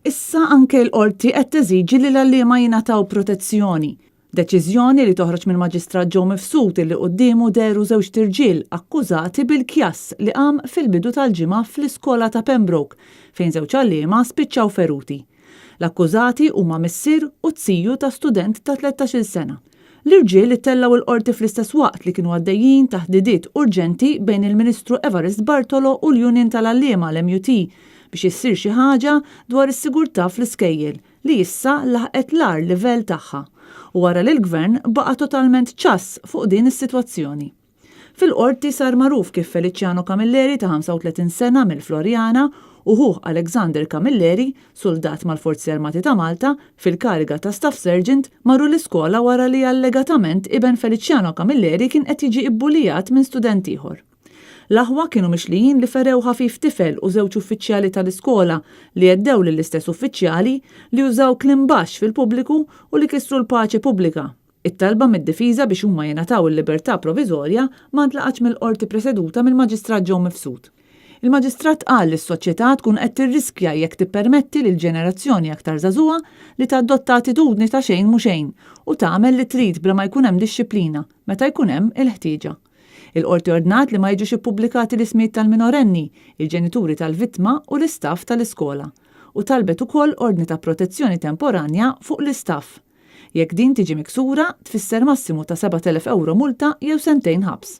Issa anke l-Qorti qed teżiġi li l-għalliema jingħataw protezzjoni. Deċiżjoni li toħroġ mill-Maġistrat Joe Mifsud illi quddiemu dehru żewġt irġiel akkużati bil-kjass li qam fil-bidu tal-ġimgħa fl-iskola ta' Pembroke fejn żewġ għalliema spiċċaw feruti. L-akkużati huma missier u z-ziju ta' student ta' 13-il sena. L-irġiel ittellgħu l-Qorti fl-istess waqt li kienu għaddejjin taħdidiet urġenti bejn il-Ministru Evarist Bartolo u l-Union tal-Għalliema, l-MUT, biex issir xi ħaġa dwar is-sigurtà fl-iskejjel li issa laħqet l-agħar livell tagħha u wara li l-Gvern baqa' totalment ċass fuq din is-sitwazzjoni. Fil-Qorti sar magħruf kif Feliciano Camilleri ta' 35 sena mill-Floriana u ħuh Alexander Camilleri, suldat mal-Forzi Armati ta' Malta, fil-kariga ta' Staff Sergeant, marru l-iskola wara li allegatament iben Feliciano Camilleri kien qed jiġi ibbulijat minn student ieħor. L-aħwa kienu mixlijin li ferew ħafif tifel u żewġ uffiċjali tal-iskola li għeddew lill-istess uffiċjali li użaw kliem baxx fil-pubbliku u li kisru l-paċi pubblika. It-talba mid-difiża biex huma jingħataw il-libertà proviżorja ma ntlaqatx mill-Qorti preseduta mill-Maġistrat Joe Mifsud. Il-Maġistrat qal li s-soċjetà tkun qed tirriskja jekk tippermetti lil ġenerazzjoni aktar żagħżugħa li tadotta attitudni ta' xejn mhu xejn u tagħmel li trid bla ma jkun hemm dixxiplina meta jkun hemm il-ħtieġa. Il-Qorti ordnat li ma jiġux ippubblikati l-ismijiet tal-minorenni, il-ġenituri tal-vittma u l-istaff tal-iskola u talbet ukoll ordni ta' protezzjoni temporanja fuq l-istaff. Jekk din tiġi miksura, tfisser massimu ta' 7,000 ewro multa jew sentejn ħabs.